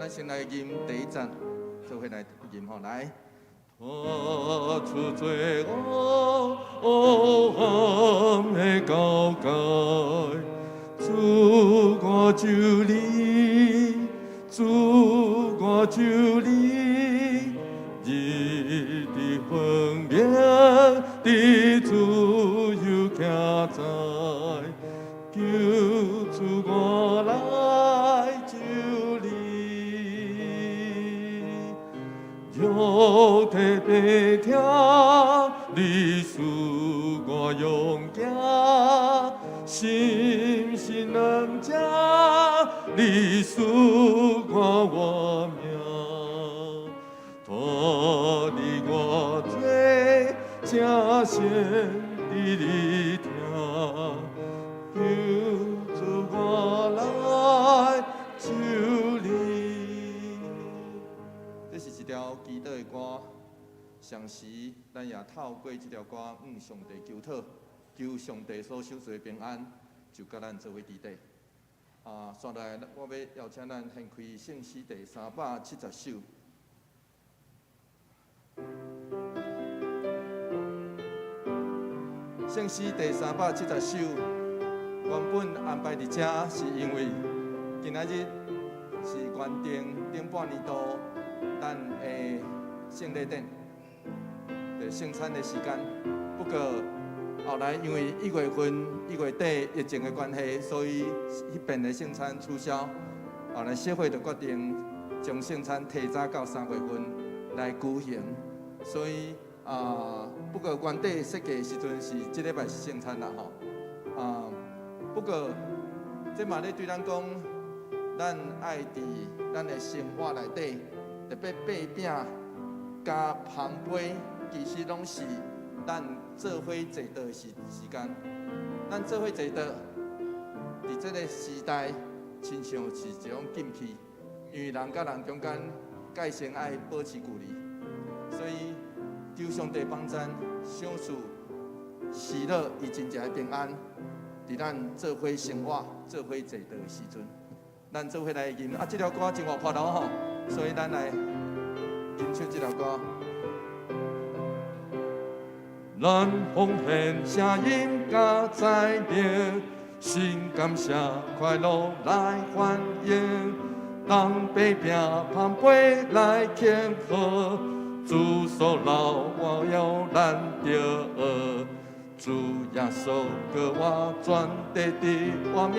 咱先來吟第一節，做伙來吟吼來。踏出罪惡的高界，主我求你，主我求你，日日分明的自由徛在，求主我來救你。肉體病痛，你賜我勇敢，心是軟弱，你賜我活命，脫離我罪，請先佇你聽，求主我來救你。這是一條祈禱的歌，同時咱也透過這條歌向上帝求討，求上帝所賞賜的平安，就佮咱做伙佇底。啊，紲來我欲邀請咱掀開聖詩第370首。聖詩第三百七十首，原本安排佇遮，是因為今仔日是原定頂半年度咱的聖禮典，就聖餐的時間。不過後來因為1月份、1月底疫情的關係，所以彼邊的聖餐取消。後來協會就決定將聖餐提早到3月份來舉行。所以啊，不過原底設計時陣是這禮拜是聖餐啦吼。啊，不過這嘛咧對咱講，咱愛佇咱的生活內底，特別擘餅佮捧杯，其實攏是咱做伙坐道的時間。咱做伙坐道，佇這個時代，親像是一種禁忌，因為人佮人中間界線愛保持距離，所以求上帝幫贊，賞賜喜樂伊真正的平安，佇咱做伙生活、做伙坐道的時陣，咱做伙來吟啊！這條歌真活潑哦吼，所以咱來吟唱這條歌。咱奉獻聲音佮才能，心感謝快樂來歡迎，當擘餅捧杯來慶賀，主所勞我要咱著學，主耶穌閣活全地的活命，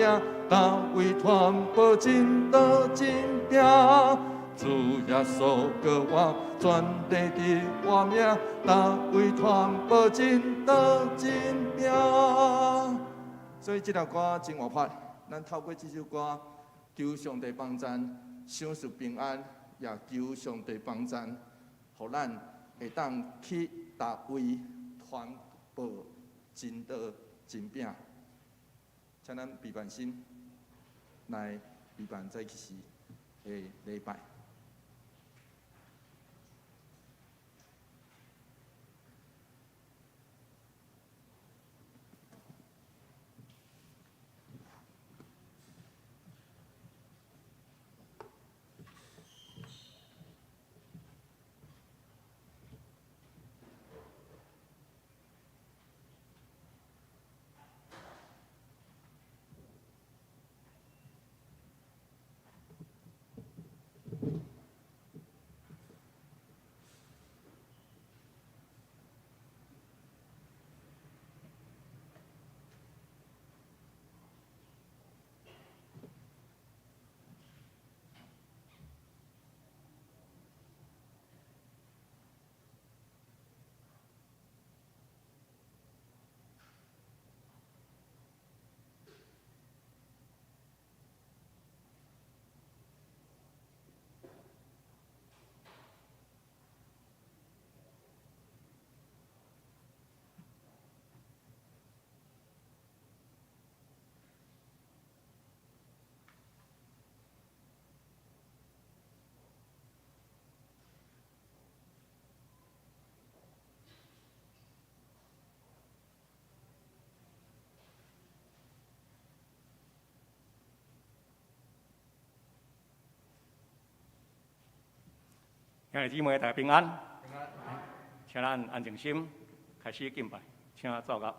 逐位傳播真道真餅。主耶穌閣活全地的活命，逐位傳播真道真餅。所以這條歌真活潑，咱透過這首歌，求上帝幫贊，賞賜平安，也求上帝幫贊，予咱會當去逐位傳播真道真餅。請咱閉辦心來預辦早起時的禮拜。兄弟姊妹，大家平安。請咱安靜心，開始敬拜，請奏樂。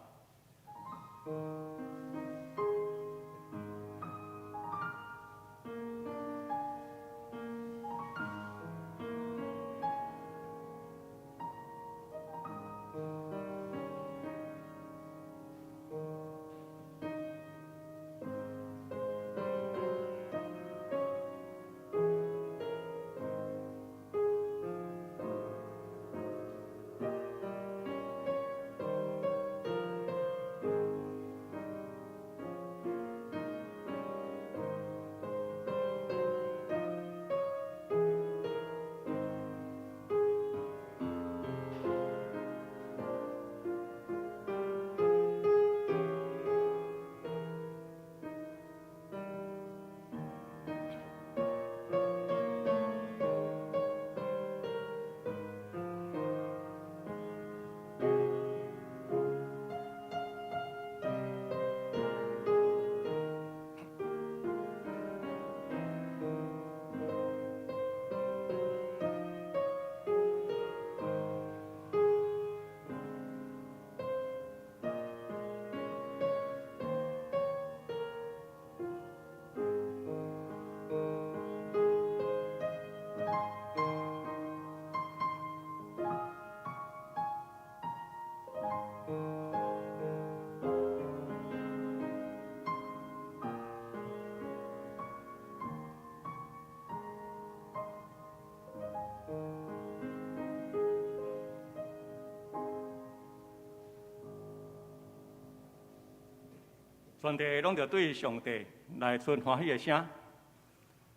全地攏著對上帝來出歡喜的聲，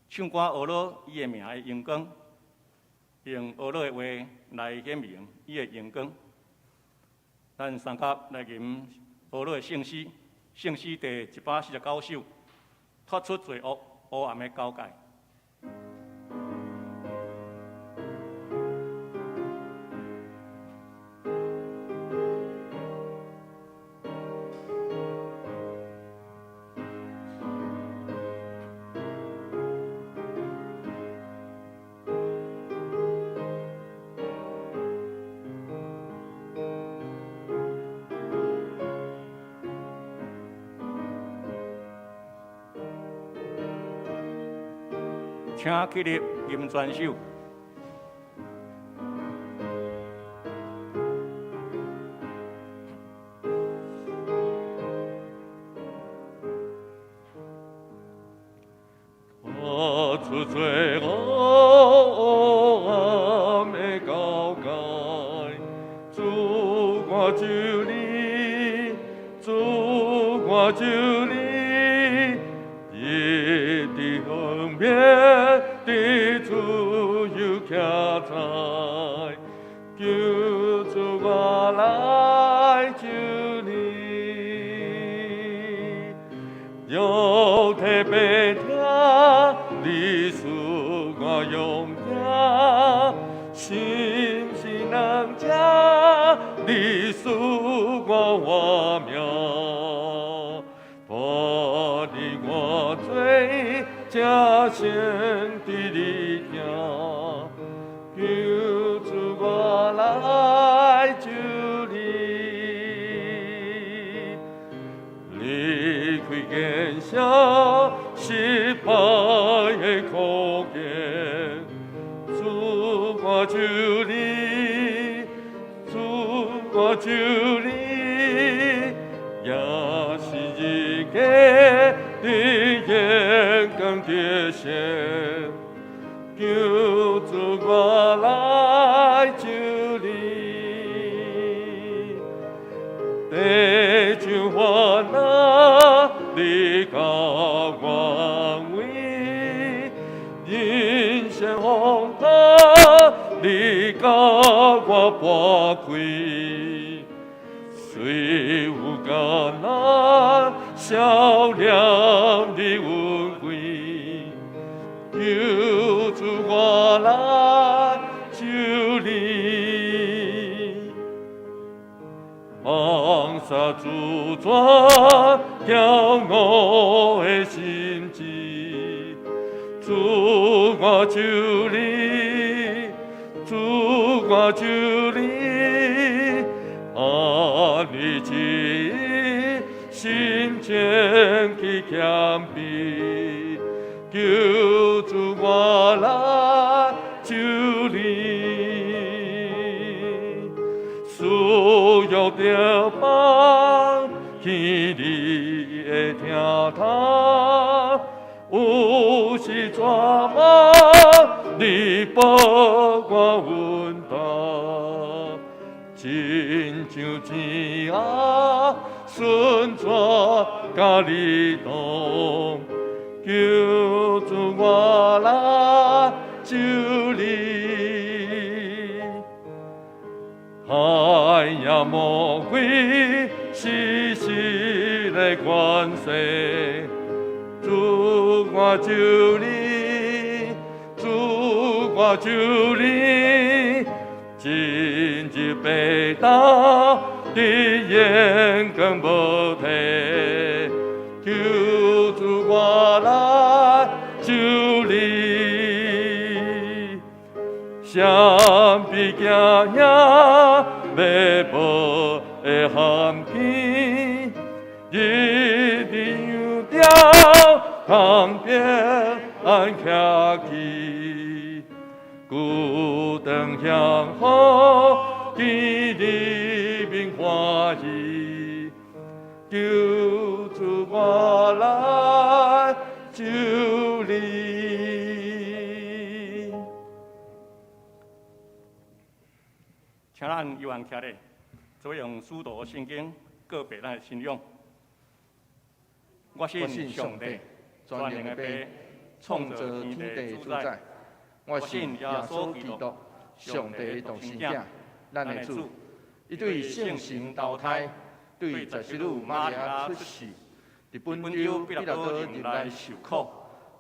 唱歌呵咾伊的名的榮光，用呵咾的話來顯明伊的榮光。咱三甲來吟呵咾的聖詩，聖詩第149首，脫出罪惡黑暗的交界。請起立，吟全首。脫出罪惡暗的交界，主我求你，主我求你，一直方便的自由徛在，求主我來求你，肉體悲痛，你賜我勇敢，心是能將，你賜我活命，脫離我罪，才先佇你行，求主我來求你，離開見笑失敗的苦境，主我求你，主我求你，也是一個的眼光的線，求主我來求你，地上煩惱，你教我為，人生風波，你教我撥開，雖有艱難，笑臉的恩惠，求主我來求你，放下主權，驕傲的心志，主我求你，我求你，按你旨意，心情去谦卑，求主我來求你，需要著放棄你的疼痛，有時絕望，你予我穩當，親像井仔順泉佮你同，求主我來求你，海妖魔鬼時時來關心，主我求你，主我求你，進入被打的眼光無退，求主我來求你，相比驚嚇欲無的陷阱，日日有條通平安徛起，孤單向好，見你面歡喜，求主我來求你。請咱幽暗徛咧，做用使徒聖經告白咱的信仰。我信上帝，全能的父，創造天地主宰。我信耶穌基督，上帝的獨生子，咱的主。伊對聖神投胎，對十七女瑪利亞出世，佇本丟彼拉多入來受苦，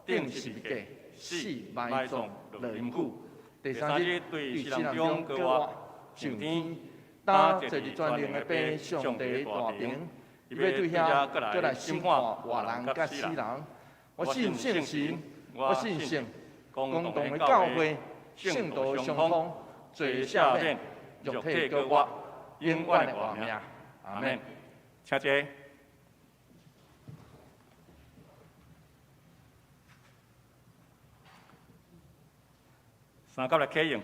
釘十字架，死埋葬落陰府，第三日對死人中復活，上天，擔坐佇全能的父上帝大爿，伊欲對遐閣來審判活人佮死人。我信聖神，我信聖公同的教會，聖徒相通，罪赦免，肉體閣活，永遠的活命。阿們。請坐。三甲來啟用，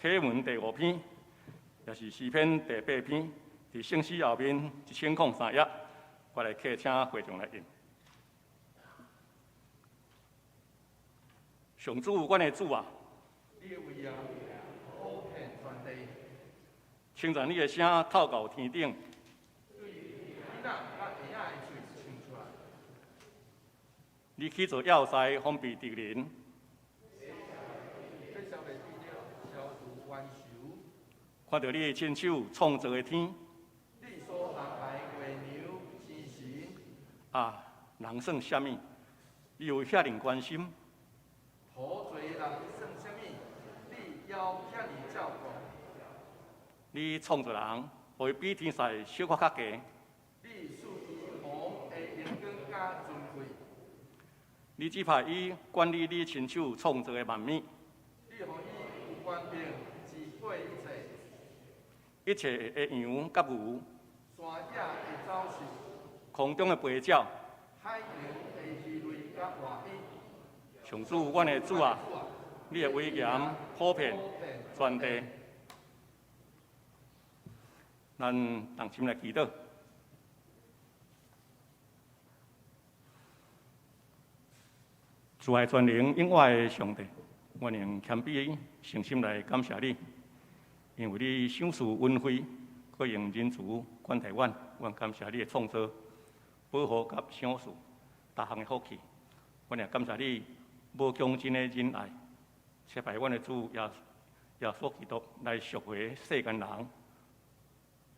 啟文第五篇，也是詩篇第八篇，佇聖詩後面1003頁，我來啟請會眾來印。上主，阮的主啊！你的威嚴普遍全地，稱讚你的聲透到天頂。對囡仔佮嬰仔的喙唱出來。你起造要塞，防備敵人。看著你親手創造的天。你所安排的月娘星辰。啊，人算啥物？你有遐爾關心？土濟人算啥物？你猶遐爾照顧？你創造人，予伊比天使小可較低。你賜伊王的榮光佮尊貴。你指派伊管理你親手創造的萬物。你予伊有權柄支配一切。一切的羊佮牛。山野的走獸。空中的飛鳥。海洋的魚類佮活魚。上主，阮的主啊，你的威嚴普遍全地。咱同心來祈禱。慈愛全能永活的上帝，阮用謙卑誠心來感謝你，因為你賞賜恩惠，閣用仁慈款待阮，阮感謝你的創造、保護佮賞賜逐項的福氣。阮也感謝你無窮盡的仁愛，差派阮的主耶耶穌基督來贖回世間人，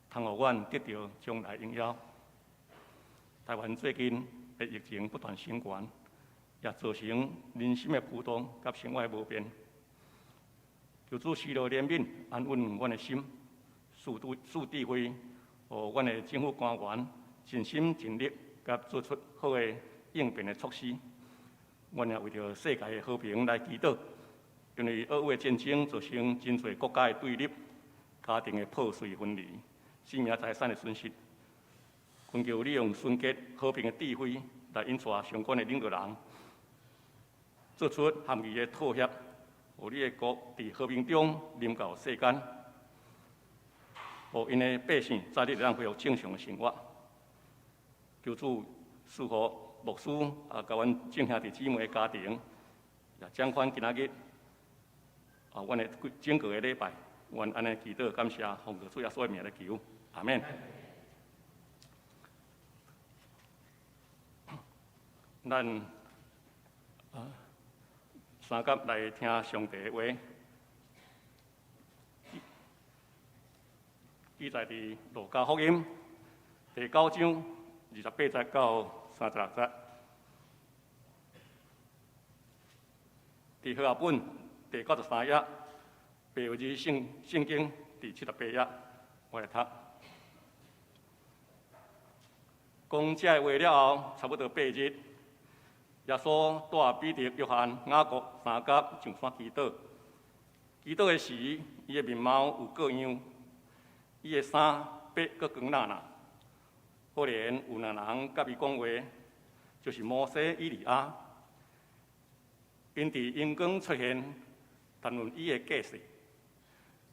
通予阮得著將來榮耀。台灣最近的疫情不斷升懸，也造成人心的浮動佮生活的無便。求主施落憐憫，安穩阮的心，賜智慧，予阮的政府官員盡心盡力，佮做出好的應變的措施。阮也為著世界的和平來祈禱，因為俄烏的戰爭造成真濟國家的對立，家庭的破碎分離、生命財產的損失。懇求你用純潔和平的智慧來引帶相關的領導人，做出合宜的妥協，予你的國佇和平中臨到世間，予𪜶的百姓早日會當恢復正常的生活。求主賜福牧師啊，佮阮眾兄弟姊妹的家庭，也掌管今仔日啊，阮的整個的禮拜，阮按呢祈禱感謝，奉主耶穌的名來求，阿們。咱啊，三甲來聽上帝的話，記載佇路加福音第九章28節到36節，佇和合本第93頁，白文字聖經第78頁，我來讀。講這个話了後，差不多八日，耶穌帶彼得、約翰、雅各三甲上山祈禱。祈禱的時，伊的面貌有各樣，伊的衫白閣光那那。忽然有兩人佮伊講話，就是摩西、以利亞。𪜶佇榮光出現，談論伊的過世，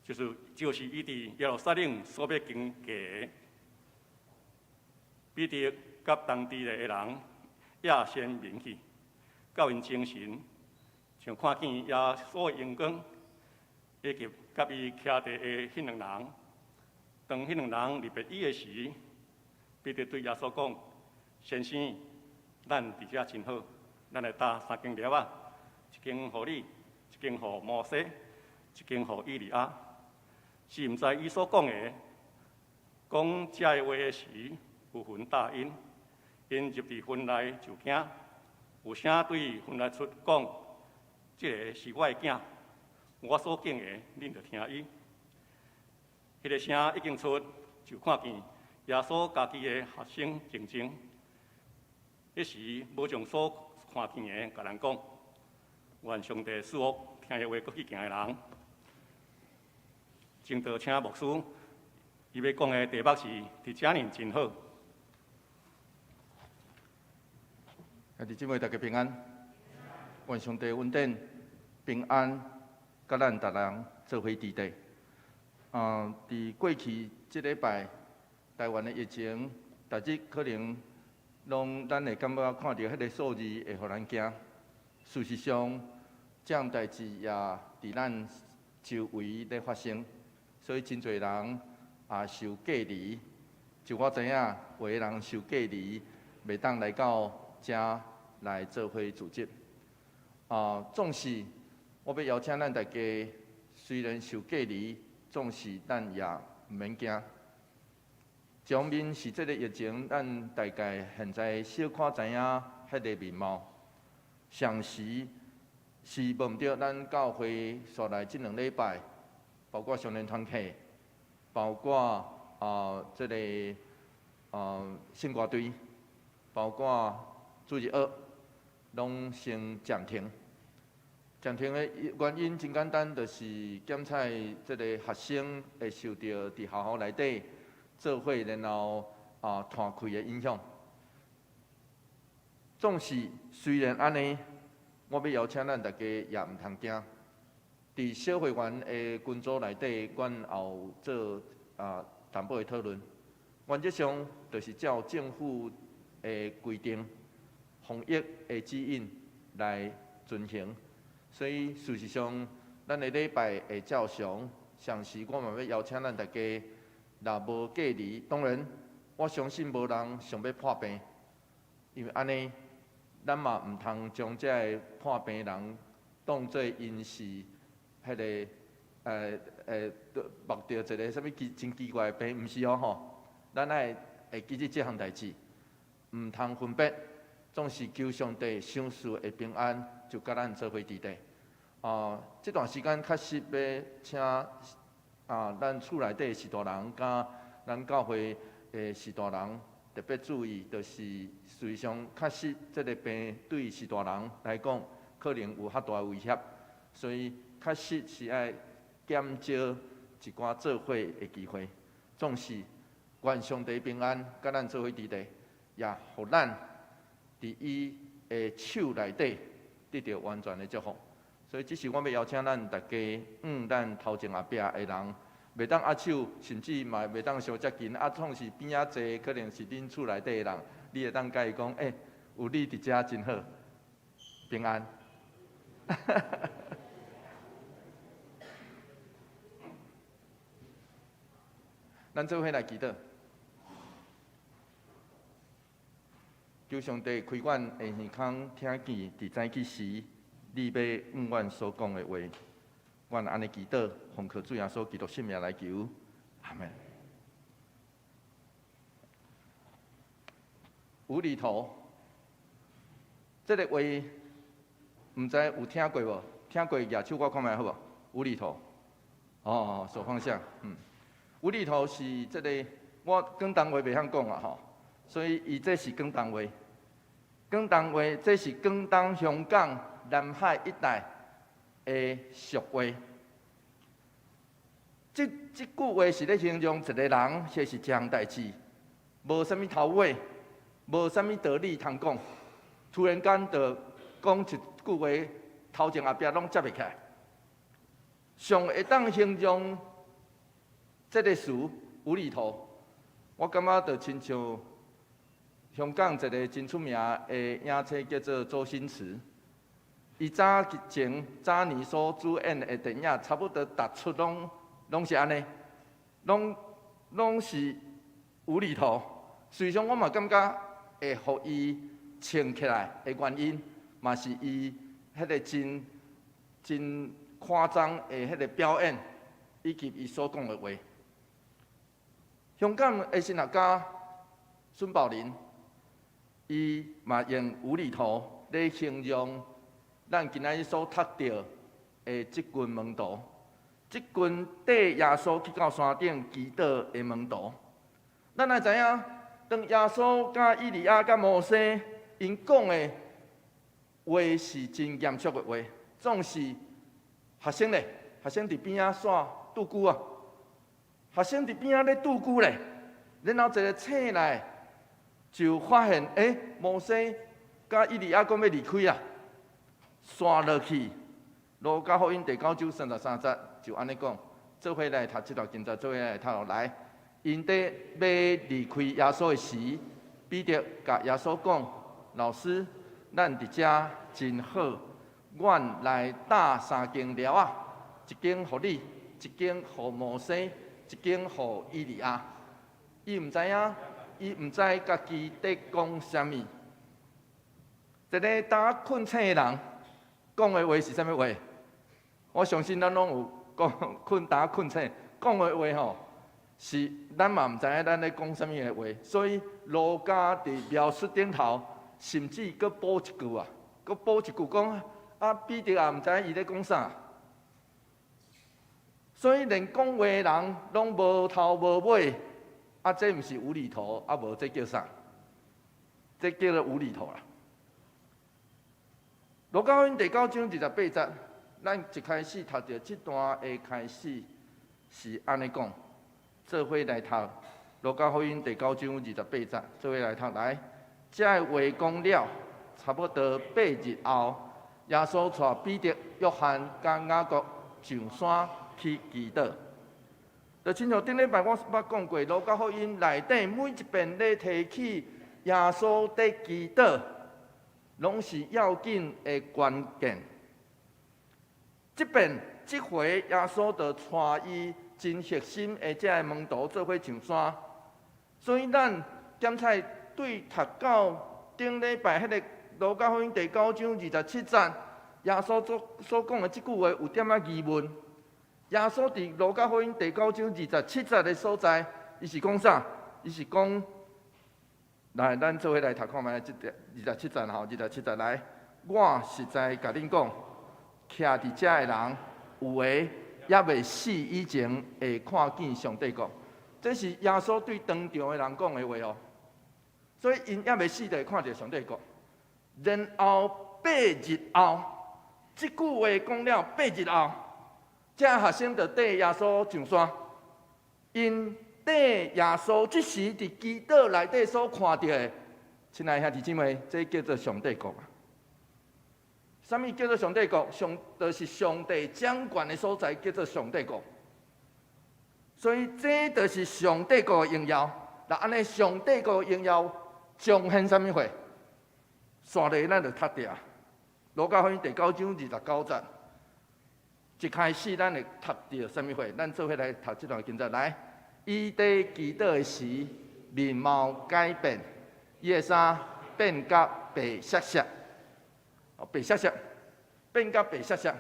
就是伊佇耶路撒冷所欲經過的。彼得佮同佇咧的人也先面去，到𪜶精神，像看見耶穌的榮光，以及佮伊徛佇的彼兩人。當彼兩人離別伊的時，彼得對耶穌講：先生，咱佇遮真好，咱來搭三間寮仔，一間予你，一間予摩西，一間予以利亞。是毋知伊所講的，講這个話的時，有雲罩𪜶，𪜶入佇雲內就驚。有聲對雲內出講：這个是我的囝，我所敬的，恁著聽伊。彼个聲已經出，就看見耶穌家己的學生靜靜。彼時無將所看見的共人講。願上帝賜福聽伊話閣去行的人。證道請牧師，伊欲講的題目是：佇遮爾真好。兄弟姊妹，大家平安。願上帝恩典平安，佮咱逐人做伙佇底。佇過去這禮拜，台灣的疫情，逐日可能攏咱會感覺看著彼个數字會予咱驚。事實上，這項代誌也佇咱周圍咧發生，所以真濟人也受隔離。就我知影，有的人受隔離，袂當來到遮來做伙組織。縱使我欲邀請咱大家，雖然受隔離，總是咱也毋免驚。一方面是這个疫情，咱大概現在小可知影彼个面貌。上時是無毋對，咱教會紲來這兩禮拜，包括少年團契，包括這个聖歌隊，包括主日學，攏先暫停。暫停的原因真簡單，就是檢測這个學生會受著佇學校內底做伙，然後傳開的影響。總是雖然按呢，我欲邀請咱大家也毋通驚。佇小會員的群組內底，阮也有做淡薄的討論。原則上，就是照政府的規定、防疫的指引來遵行。所以事實上，咱的禮拜會照常。上時我嘛欲邀請咱大家，若無隔離，當然我相信無人想欲破病，因為按呢，咱嘛毋通將這个破病人當做𪜶是彼个目著一个啥物奇真奇怪的病，毋是哦吼。咱愛會記得這項代誌，毋通分別，總是求上帝賞賜的平安，就佮咱做伙佇底。這段時間確實欲請咱厝內底序大人佮咱教會的序大人特別注意，就是事實上確實這个病對序大人來講可能有較大的威脅，所以確實是愛減少一寡做伙的機會。總是願上帝平安，佮咱做伙佇咧，也予咱佇伊的手內底得著完全的祝福。所以，這時我欲邀請咱大家，咱頭前後壁的人，袂當握手，甚至嘛袂當相接近。啊，創是邊仔坐，可能是恁厝內底的人，你會當共伊講，欸，有你佇遮真好，平安。咱做伙來祈禱，求上帝開阮的耳孔，聽見佇早起時你欲向阮所講的話。阮按呢祈禱，奉靠主耶穌基督聖名來求，阿門。無厘頭，這个話毋知有聽過無？聽過舉手我看覓好無？無厘頭，哦，手放下，無厘頭是這个，我廣東話袂曉講啊吼，所以伊這是廣東話。廣東話這是廣東、香港、南海一帶的俗話。這句話是咧形容一個人，或是一項代誌，無啥物頭尾，無啥物道理通講，突然間就講一句話，頭前後壁攏接袂起來。上會當形容這个詞無厘頭，我感覺就親像香港一个真出名的影星叫做周星馳，伊早前早年所主演的電影，差不多逐齣攏是按呢，攏是無厘頭。事實上，我嘛感覺會予伊穿起來的原因，嘛是伊彼个真誇張的彼个表演，以及伊所講的話。香港的神學家孫寶林，伊嘛用無厘頭來形容咱今仔日所讀著的這群門徒，這群綴耶穌去到山頂祈禱的門徒。咱也知影，當耶穌佮以利亞佮摩西𪜶講的話是真嚴肅的話，總是學生咧，學生佇邊仔煞拄久啊，學生佇邊仔咧拄久咧，然後一个醒來就發現，欸，摩西佮以利亞講欲離開啊，煞落去，路加福音第九章三十三節就按呢講，做伙來讀這段經節，做伙來讀落來。𪜶佇欲離開耶穌的時，彼得共耶穌講：老師，咱佇遮真好，阮來搭三間寮仔，一間予你，一間予摩西，一間予以利亞。伊毋知影，伊毋知家己佇講啥物。一个焦睏醒的人講的話是啥物話？我相信咱攏有講睏焦睏醒講的話吼，是咱嘛毋知影咱咧講啥物的話，所以路加佇描述頂頭，甚至閣補一句啊，閣補一句講啊，彼得也毋知影伊咧講啥，所以連講話的人攏無頭無尾，啊，這毋是無厘頭，啊無這叫啥？這叫做無厘頭啦。路加福音第九章二十八節，咱一開始讀著這段的開始是按呢講。做伙來讀路加福音第九章二十八節，做伙來讀來。這个話講了，差不多八日後，耶穌帶彼得、約翰佮雅各上山去祈禱。就親像頂禮拜我捌講過，路加福音內底每一遍咧提起耶穌佇祈禱，攏是要緊的關鍵。這遍這回耶穌就帶伊真核心的這个門徒做伙上山，所以咱檢採對讀到頂禮拜彼个路加福音第九章二十七節，耶穌所講的這句話有點仔疑問。耶穌佇路加福音第九章二十七節的所在，伊是講啥？伊是講，來，咱做伙來讀看覓，這個二十七節吼，二十七節來，我實在共恁講，徛佇遮的人，有的猶未死以前會看見上帝國。這是耶穌對當場的人講的話哦。所以𪜶猶未死就會看著上帝國。然後八日後，這句話講了八日後，這學生就綴耶穌上山，𪜶綴耶穌這時佇祈禱內底所看著的，親愛兄弟姊妹，這叫做上帝國啊！啥物叫做上帝國？上就是上帝掌權的所在，叫做上帝國。所以這就是上帝國的榮耀。那按呢，上帝國的榮耀彰顯啥物貨？紲落咱就讀著啊，《路加福音》第九章29節。一開始咱會讀著啥物貨？咱做伙來讀這段經節來。伊佇祈禱的時，面貌改變，伊的衫變甲白雪雪，哦，白雪雪，變甲白雪雪。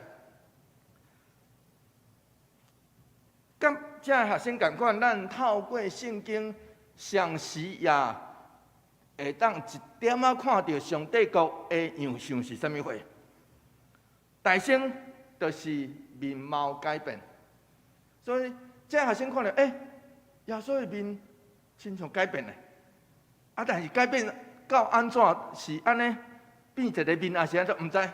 佮這學生仝款，咱透過聖經，相時也會當一點仔看著上帝國的樣相是啥物貨。大先就是面貌改變，所以這學生看著，欸，耶穌的面親像改變咧，啊，但是改變到按怎是按呢？變一个面，抑是按怎？毋知。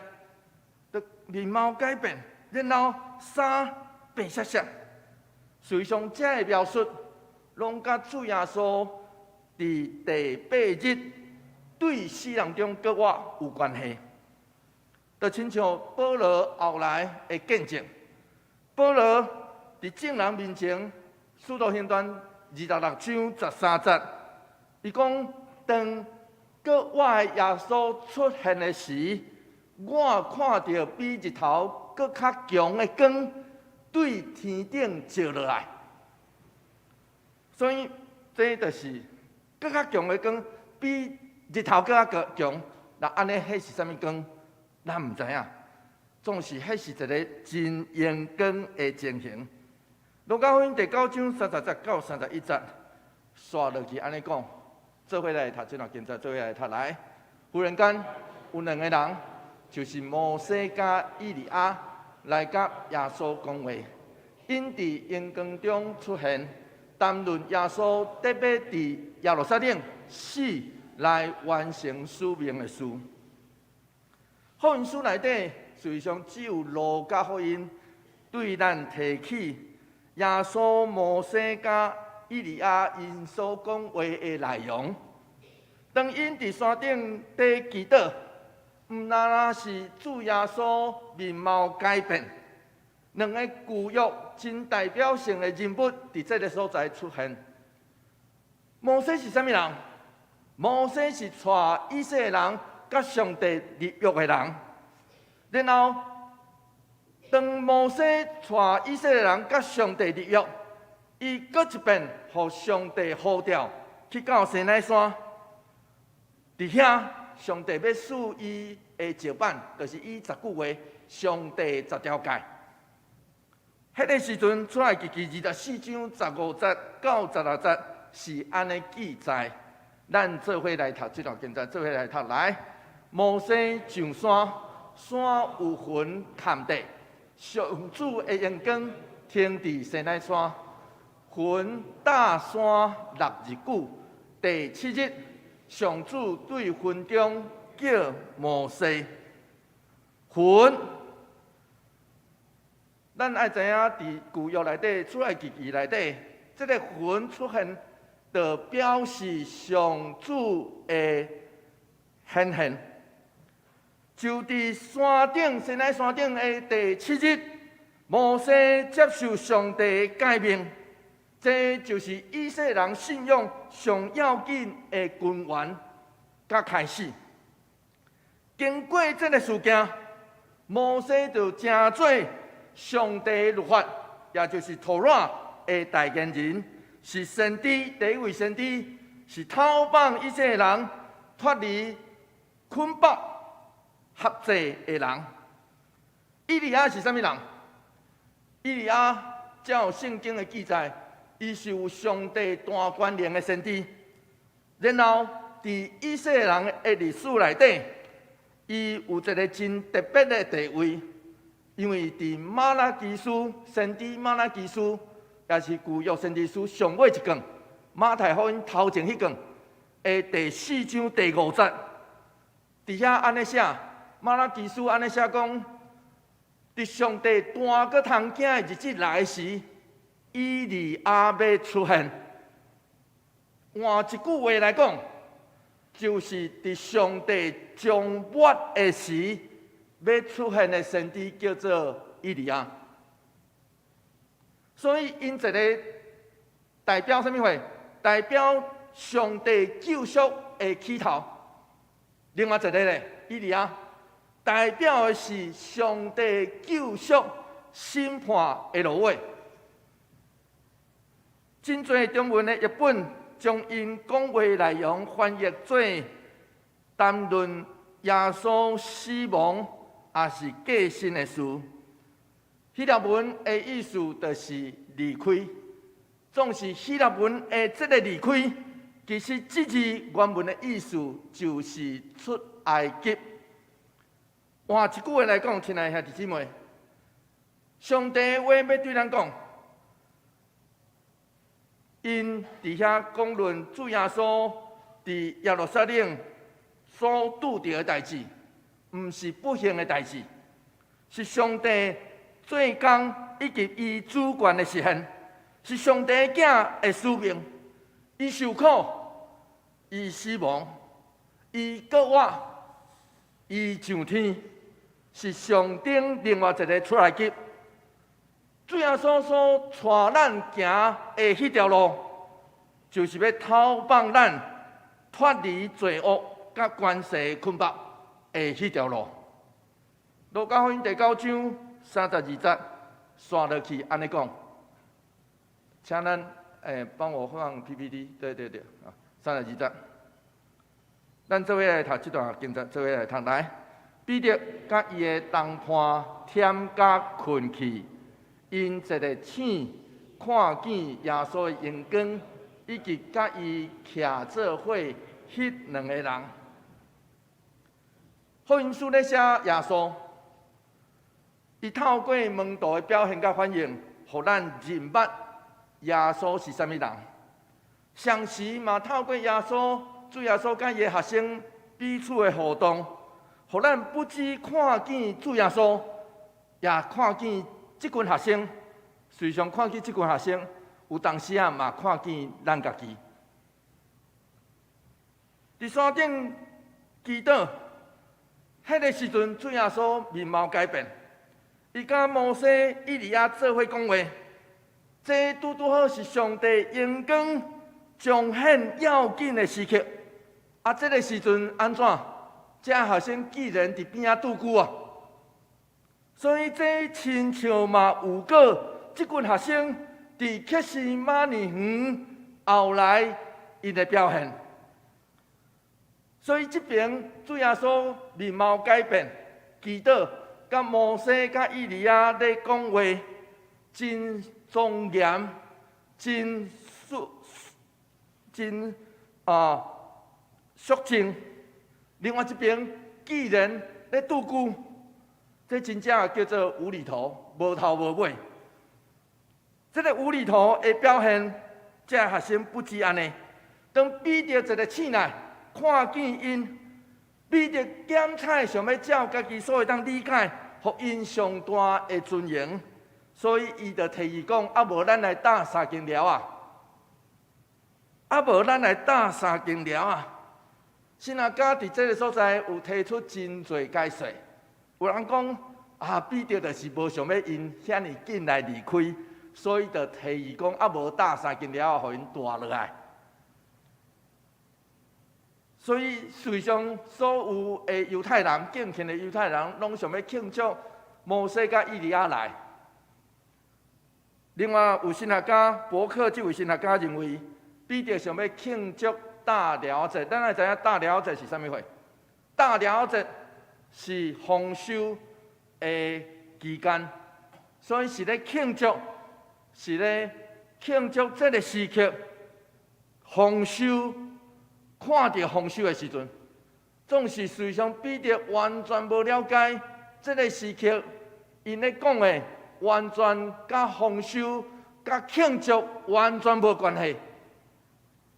就面貌改變，然後衫白雪雪。事實上，這个描述攏佮主耶穌佇第八日對死人中復活有關係。就親像保羅後來的見證，保羅佇眾人面前，使徒行傳26章13節，伊講：當閣活的耶穌出現的時，我看著比日頭閣較強的光對天頂照落來。所以這就是閣較強的光，比日頭閣較強。那按呢，彼是啥物光？咱毋知影。總是彼是一个真榮光的情形。路加福音第九章30節到31節，紲落去按呢講，做伙來讀這段經節，做伙來讀來。忽然間有兩个人，就是摩西佮以利亞來佮耶穌講話，𪜶佇榮光中出現，談論耶穌得欲佇耶路撒冷死來完成使命的事。福音書內底，事實上只有路加福音對咱提起耶穌、摩西佮以利亞𪜶所講話的內容。當𪜶佇山頂佇祈禱，毋但若是主耶穌面貌改變，兩个舊約真代表性的人物佇這个所在出現。摩西是啥物人？摩西是帶以色列人佮上帝立約的人。然後，當摩西帶以色列人佮上帝立約，伊閣一遍予上帝呼召去到西奈山，佇遐上帝欲賜伊的石板，就是伊十句話，上帝十條誡。彼个時陣，出埃及記24章15節到16節是按呢記載。咱做伙來讀這段經節，做伙來讀來。摩西上山，山有雲崁著，上主的榮光停佇西奈山，雲罩山六日久。第七日，上主對雲中叫摩西。雲，咱愛知影，佇舊約內底，出埃及記內底，這个雲出現，就表示上主的顯現。就佇山頂，西奈山頂的第七日，摩西接受上帝的誡命，這就是以色列人信仰上要緊的根源佮開始。經過這个事件，摩西就成做上帝的律法，也就是妥拉的代言人，是先知，第一位先知，是透放以色列人脫離捆綁轄制的人。以利亞是啥物人？以利亞照聖經的記載，伊是有上帝大權能的先知。然後，佇以色列人的歷史內底，伊有一个真特別的地位，因為佇瑪拉基書，先知瑪拉基書，也是舊約先知書上尾一卷，馬太福音頭前彼卷的第四章第五節，佇遐按呢寫，瑪拉基書按呢寫講，佇佇上帝單閣通行的日子來時，以利亞欲出現。換一句話來講，就是佇上帝終末的時，欲出現的先知叫做以利亞。所以，𪜶一个代表啥物貨？代表上帝救贖的起頭。另外一个咧，以利亞代表的是上帝救贖審判的落尾。真濟中文的譯本將𪜶講話內容翻譯做談論耶穌死亡抑是過身的事。希臘文的意思就是離開，總是希臘文的這个離開，其實這字原文的意思就是出埃及。換一句話來講，親愛的兄弟姊妹，上帝的話欲對咱講，𪜶佇遐講論主耶穌佇耶路撒冷所拄著的代誌，毋是不幸的代誌，是上帝做工以及伊主權的實現，是上帝囝的使命。伊受苦，伊死亡，伊復活，伊上天，是上頂另外一个出埃及。主耶穌所帶咱行的彼條路，就是欲討放咱脫離罪惡佮權勢捆綁的彼條路。路加福音第九章32節，紲落去按呢講，請咱幫我放 PPT，對對對，啊，32節，咱做伙來讀這段經節，做伙來讀來。彼得佮伊的同伴忝甲睏去，𪜶一个醒，看見耶穌的榮光，以及佮伊徛做伙彼兩个人。福音書咧寫耶穌，伊透過門徒的表現佮反應，予咱認捌耶穌是啥物人。同時嘛透過耶穌，主耶穌佮伊的學生彼此的互動，予咱不只看見主耶穌，也看見這群學生。隨常看見這群學生，有當時啊嘛看見咱家己。佇山頂祈禱，彼个時陣，主耶穌面貌改變，伊佮摩西、以利亞做伙講話，這拄拄好是上帝榮光彰顯要緊的時刻。啊，這个時陣按怎？這學生既然佇邊仔拄久啊，所以這親像嘛預告，這群學生佇客西馬尼園後來𪜶的表現。所以這爿主耶穌面貌改變，祈禱，佮摩西、佮以利亞咧講話，真莊嚴，真肅，真肅靜。另外一爿既然咧拄久，這真正叫做無厘頭，無頭無尾。這个無厘頭的表現，這學生不止按呢。當彼得一个醒來，看見𪜶，彼得檢採想欲照家己所會當理解，予𪜶上大的尊榮，所以伊就提議講：啊，無咱來搭三間寮仔，啊，無咱來搭三間寮仔。神學家佇這个所在有提出真濟解說，有人講啊，彼得就是無想欲𪜶遐爾緊來離開，所以就提議講啊，無搭三間寮仔，予𪜶蹛落來。所以，事實上，所有的猶太人，敬虔的猶太人，攏想欲慶祝摩西佮以利亞來。另外，有神學家伯克這位神學家認為，彼得想欲慶祝大寮節。咱愛知影大寮節是啥物貨？大寮節是豐收的期間，所以是咧慶祝，是咧慶祝這个時刻豐收，看著豐收的時陣，總是事實上彼得完全無了解這个時刻，𪜶咧講的完全佮豐收、佮慶祝完全無關係，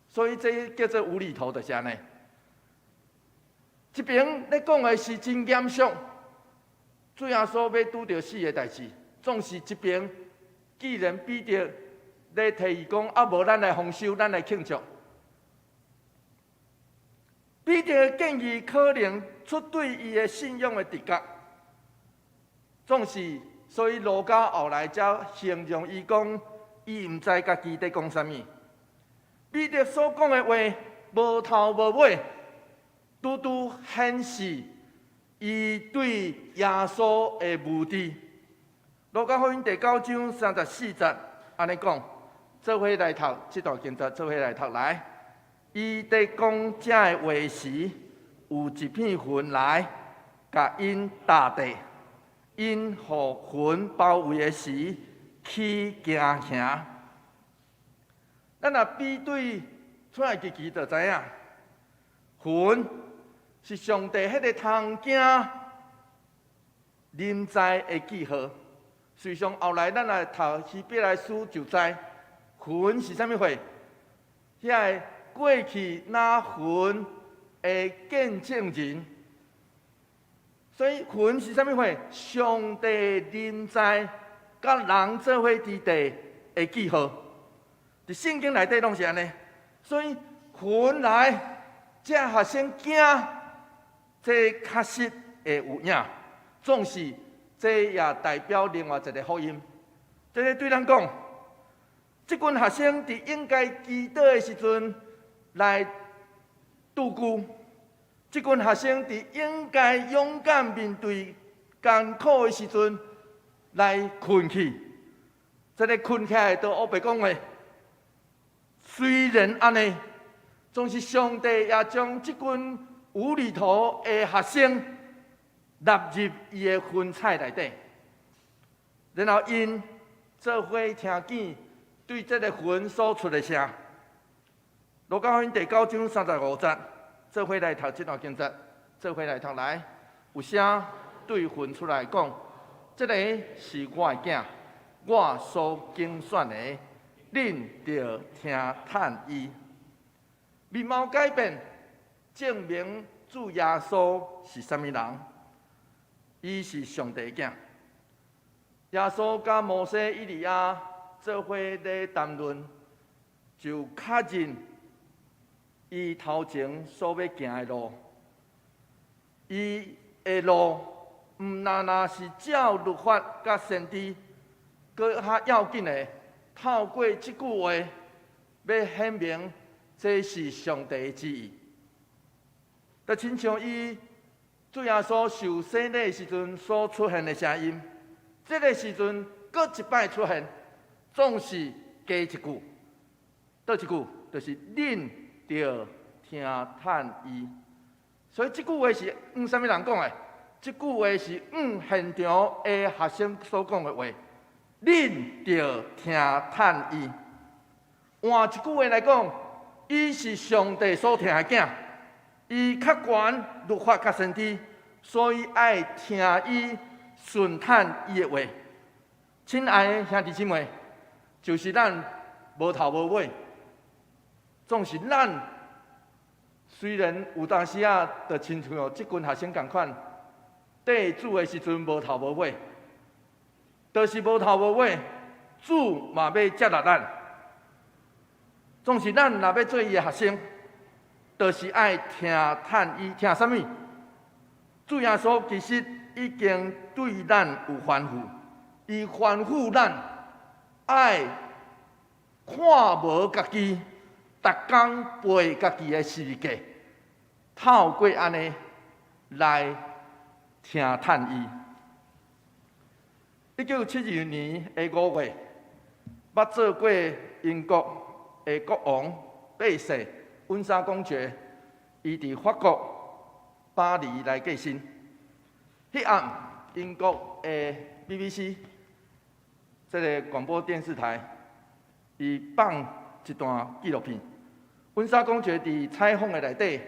所以這叫做無厘頭，就是按呢。這爿咧講的是真嚴肅，主耶穌欲拄著死的代誌，總是這爿，既然彼得咧提議講，啊無咱來豐收，咱來慶祝。彼得的建議可能出對伊的信仰的直覺，總是所以路加後來才形容伊講，伊毋知家己佇講啥物。彼得所講的話無頭無尾，拄拄顯示伊對耶穌的無知。路加福音第九章三十四節按呢講，做伙來讀這段經節，做伙來讀來。伊佇講這个話時，有一片雲來，共𪜶搭著，𪜶予雲包圍的時，起驚惶。咱若比對出埃及記就知影，雲是上帝彼个通驚臨在的記號。事實上後來咱來讀希伯來書就知，雲是啥物貨？遐個過去那雲的見證人，所以雲是啥物貨？上帝臨在佮人做伙佇地的記號。佇聖經內底攏是按呢，所以雲來，這學生驚，這確實會有影。總是這也代表另外一个福音。這个對咱講，這群學生佇應該祈禱的時陣來拄久，這群學生佇應該勇敢面對艱苦的時陣來睏去。這个睏起來都烏白講話。雖然按呢，總是上帝也將這群無厘頭的學生納入伊的雲彩內底，然後𪜶做伙聽見對這个雲所出的聲。路加福音第九章三十五節，做伙來讀這段經節，做伙來讀來，有聲對雲出來講：這个是我的囝，我所揀選的，恁著聽趁伊。面貌改變，證明主耶穌是啥物人？伊是上帝的囝。耶穌佮摩西、以利亞做伙咧談論，就確認伊頭前所欲行的路。伊的路毋但若是照律法佮先知，閣較要緊的，透過這句話，欲顯明這是上帝的旨意。就親像伊主耶穌受洗禮的時陣所出現的聲音，這个時陣閣一擺出現，總是加一句，佗一句，就是恁著聽趁伊。所以這句話是向啥物人講的？這句話是向現場的學生所講的話。恁著聽趁伊。換一句話來講，伊是上帝所疼的囝，伊較懸律法佮先知，所以愛聽伊順趁伊的話。親愛的兄弟姊妹，就是咱無頭無尾，總是咱雖然有當時仔，就親像這群學生仝款，綴主的時陣無頭無尾，就是無頭無尾，主嘛欲接納咱。總是咱若欲做伊的學生，就是愛聽趁伊聽啥物？主耶穌其實已經對咱有吩咐，伊吩咐咱愛看無家己，逐工背家己的十字架，透過按呢來聽趁伊。1972年的5月，捌做過英國的國王八世溫莎公爵，伊佇法國巴黎來過身。彼暗，英國的 BBC 這个廣播電視台，伊放一段紀錄片。溫莎公爵佇採訪的內底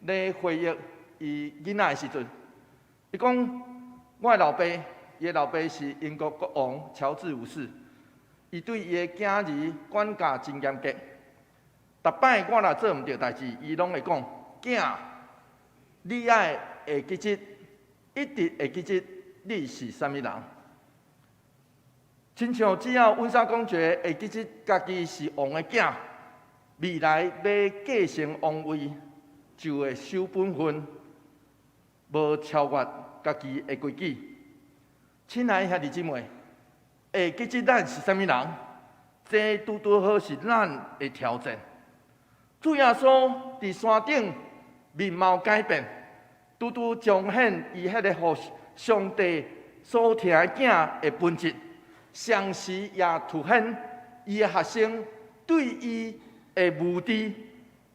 咧回憶伊囡仔的時陣，伊講：我的老爸，伊的老爸是英國國王喬治五世，伊對伊的囝兒管教真嚴格。逐擺我若做毋著代誌，伊攏會講：囝，你愛會記得，一直會記得，你是啥物人？親像只要溫莎公爵會記得家己是王的囝，未來欲繼承王位，就會守本分，無超越家己的規矩。親愛的兄弟姊妹，會記得咱是啥物人？這拄拄好是咱的挑戰。主耶穌佇山頂面貌改變，拄拄彰顯伊彼個予上帝所疼的囝的本質，同時也凸顯伊的學生對伊的無知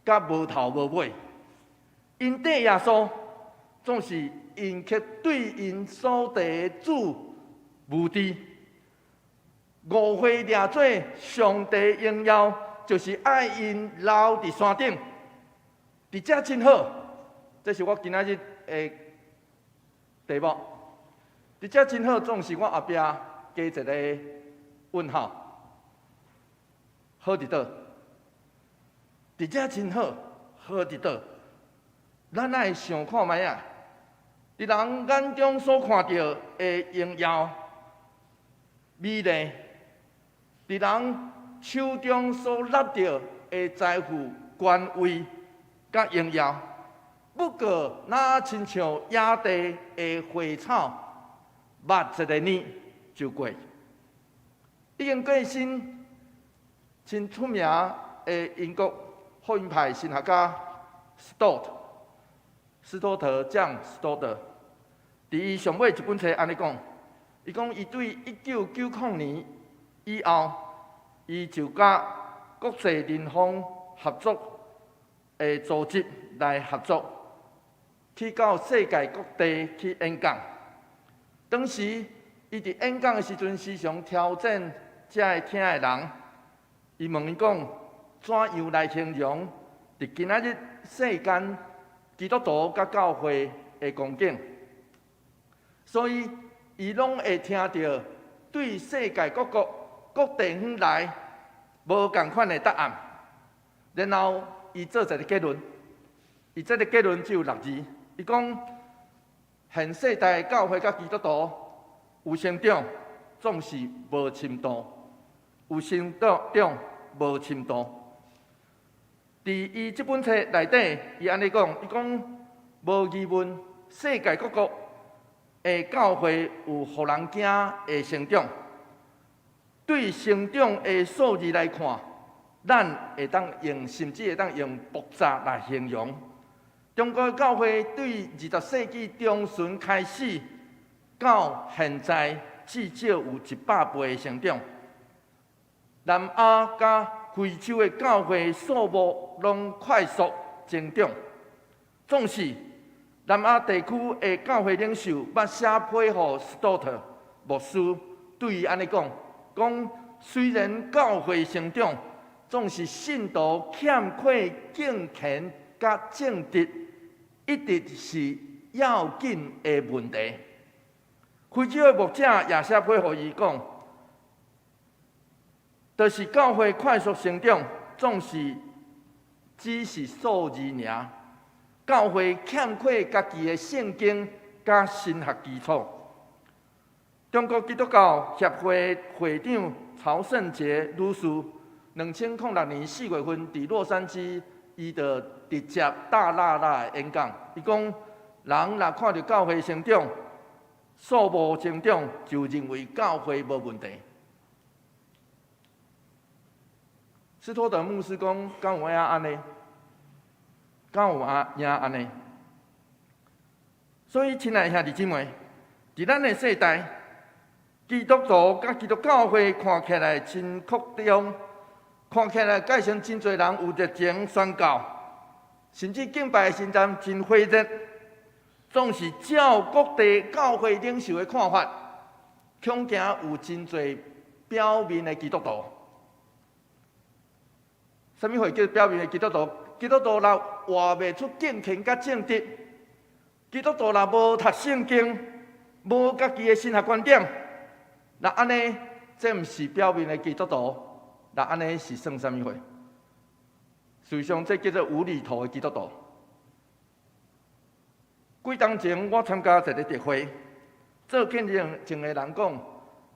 佮無頭無尾。𪜶綴耶穌，總是𪜶卻對𪜶所綴的主無知。誤會掠做上帝榮耀，就是愛𪜶留佇山頂，佇遮真好。這是我今仔日的題目。佇遮真好，總是我後壁加一個問號。好佇佗？佇遮真好，好佇佗？咱愛想看覓仔？佇人眼中所看著的榮耀、美麗，佇人手中所拿著的財富、權位佮榮耀，不過若親像野地的花草，抹一个呢就過。已經過身、真出名的英國福音派神學家斯多特，斯多特將斯多特，佇伊上尾一本冊按呢講，伊講伊對1990年以後，伊就佮國際人風合作的組織來合作，去到世界各地去演講。當時伊佇演講的時陣，時常挑戰遮個聽的人。伊問𪜶講，怎樣來形容佇今仔日世間基督徒佮教會的光景？所以，伊攏會聽著對世界各國各地方來無仝款的答案。然後，伊做一个結論，伊這个結論只有六字。伊講，現世代教會佮基督徒有成長，總是無深度；有成長，無深度。佇伊這本冊內底，伊按呢講，伊講無疑問，世界各國的教會有予人驚的成長。對成長的數字來看，咱會當用，甚至會當用爆炸來形容。中國教會對20世紀中旬開始到現在，至少有100倍的成長。南亞佮非洲的教會數目攏快速增長。總是南亞地區的教會領袖捌寫批予斯多特牧師，對伊按呢講，講雖然教會成長，總是信徒欠缺敬虔佮正直，一直是要緊的問題。非洲的牧者也寫批予伊講，就是教會快速成長，總是只是數字爾。教會欠缺家己的聖經佮神學基礎。中國基督教協會會長曹聖潔女士，2006年4月份佇洛杉磯，伊就直接大喇喇的演講。伊講，人若看著教會成長，數目增長，就認為教會無問題。斯托德牧師講，敢有影按呢？敢有影按呢？所以，親愛的兄弟姊妹，佇咱的世代，基督徒佮基督教會看起來真擴張，看起來蓋成真濟人有熱情宣教，甚至敬拜的心態真火熱，總是照各地教會領袖的看法，恐驚有真濟表面的基督徒。啥物貨叫表面的基督徒？基督徒若活袂出敬虔佮正直，基督徒若無讀聖經，無家己的神學觀點，若按呢，這毋是表面的基督徒，若按呢是算啥物貨？事實上，這叫做無厘頭的基督徒。幾冬前，我參加一个特會，做見證的人講，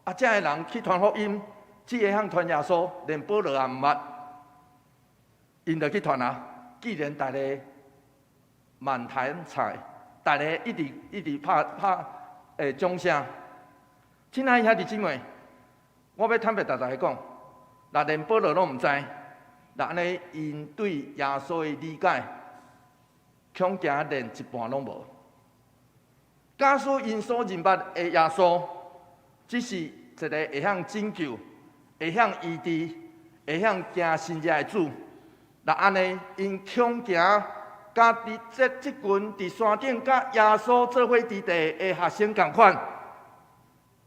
啊，遮的人去傳福音，只會曉傳耶穌，連保羅也毋捌，𪜶就去傳啊。既然逐家滿壇彩，逐家一直一直拍拍掌聲。親愛兄弟姊妹，我欲坦白逐大家講，若連保羅攏毋知，若按呢𪜶對耶穌的理解，恐驚連一半攏無。假使𪜶所認捌的耶穌，只是一个會曉拯救、會曉醫治、會曉行神蹟的主，若按呢，𪜶恐驚佮佇這這群佇山頂佮耶穌做伙佇地的學生仝款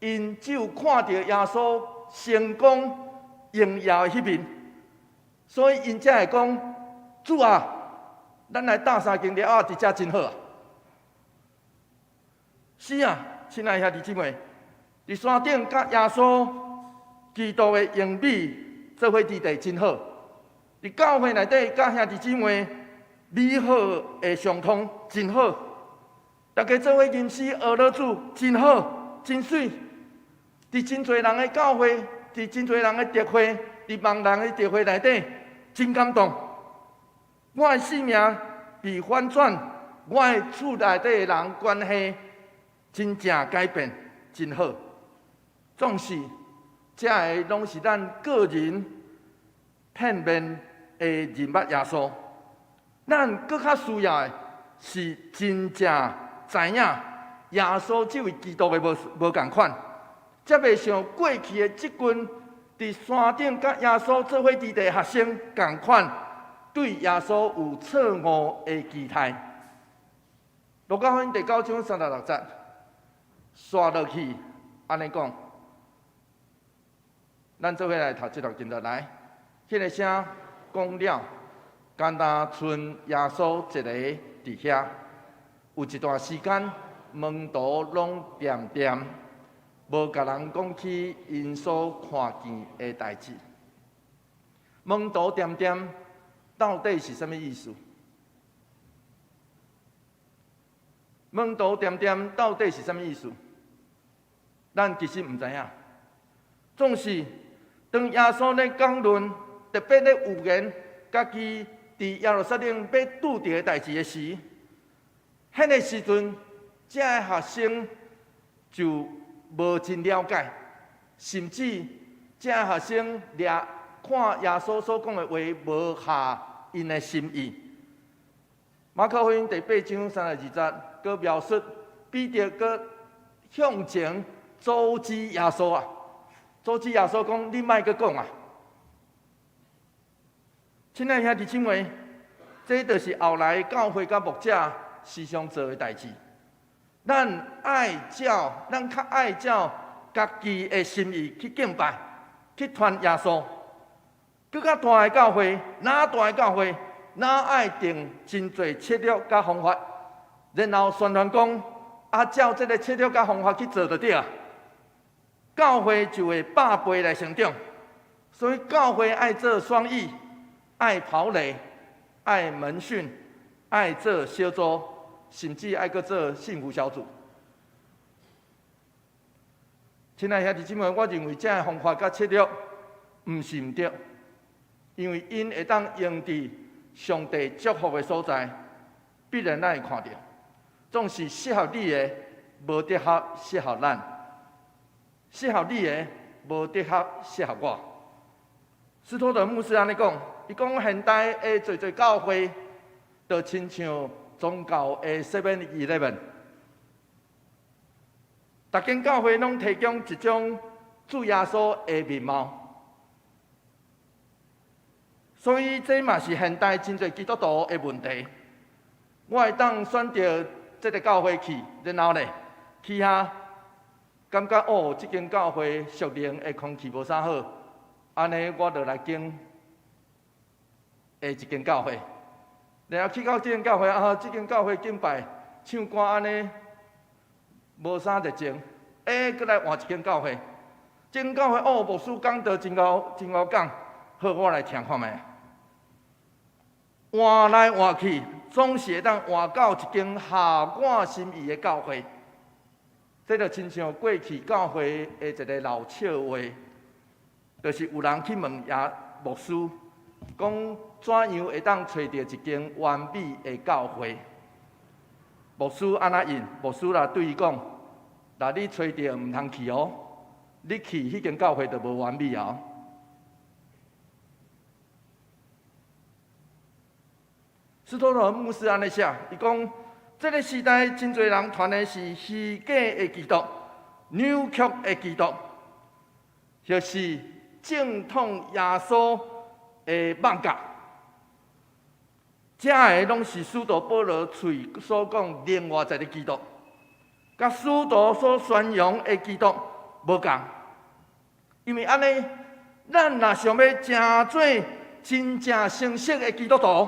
，𪜶只有看著耶穌成功榮耀的彼面，所以𪜶才會講：主啊，咱來搭三間寮仔佇遮真好啊！是啊，親愛兄弟姊妹，佇山頂佮耶穌基督的榮美做伙佇地真好。佇教會內底佮兄弟姊妹美好的相通真好。大家做伙吟詩學樂主真好，真媠。佇真濟人的教會，佇真濟人的特會，佇網人的特會內底，真感動。我的生命被翻轉，我的厝內底的人關係真正改變，真好。總是，這个攏是咱個人片面的認捌耶穌。咱閣較需要的是真正知影耶穌這位基督的無無仝款，才袂像過去的這群佇山頂佮耶穌做伙佇地的學生仝款，對耶穌有錯誤的期待。路加福音第九章三十六節，紲落去，按呢講，咱做伙來讀這段經文來，彼个聲講了，干焦賰耶穌一个佇遐，有一段時間，門徒攏恬恬，無共人講起𪜶所看見的代誌。門徒恬恬到底是啥物意思？門徒恬恬到底是啥物意思？咱其實毋知影。總是當耶穌咧講論，特別咧預言家己佇耶路撒冷欲拄著的代誌的時，彼个時陣，遮个學生就無真了解，甚至遮个學生掠看耶穌所講的話無合𪜶的心意。馬可福音第八章三十二節，閣描述彼得閣向前阻止耶穌啊，阻止耶穌講：你莫閣講啊！親愛兄弟姊妹，這就是後來教會佮牧者時常做的代誌。咱愛照，咱較愛照家己的心意去敬拜，去傳耶穌。閣較大的教會，若大的教會，若愛定真濟策略佮方法，然後宣傳講，啊，照這个策略佮方法去做就對啊。教會就會百倍來成長。所以教會愛做雙翼，愛跑壘，愛門訓，愛做小組，甚至愛閣做幸福小組。親愛兄弟姊妹，我認為這个方法佮策略毋是毋對，因為𪜶會當用佇上帝祝福的所在，必然咱會看著，總是適合你的，無適合適合咱；適合你的，無適合適合我。斯托德牧師按呢講，伊講現代的濟濟教會，就親像宗教的 Seven Eleven，逐間教會攏提供一種主耶穌的面貌，所以這嘛是現代真濟基督徒的問題。我會當選擇這个教會去，然後咧去遐，感覺哦，這間教會屬靈的空氣無啥好，按呢我就來揀下一間教會。然後去到這間教會啊，這間教會敬拜、唱歌按呢無啥熱情，欸，閣來換一間教會。這間教會哦，牧師講道真𠢕真𠢕講，好，我來聽看覓。換來換去，總是會當換到一間合我心意的教會。這就親像過去教會的一個老笑話，就是有人去問耶牧師，講怎樣會當揣著一間完美的教會？牧師按怎應？牧師啦對伊講：若你揣著毋通去哦，你去彼間教會就無完美啊！斯托羅牧師按呢寫，伊講：這個時代真濟人傳的是虛假的基督、扭曲的基督，就是正統耶穌的妄教。這个攏是使徒保羅喙所講另外一个基督，佮使徒所宣揚的基督無仝。因為按呢，咱若想欲成做真正成熟的基督徒，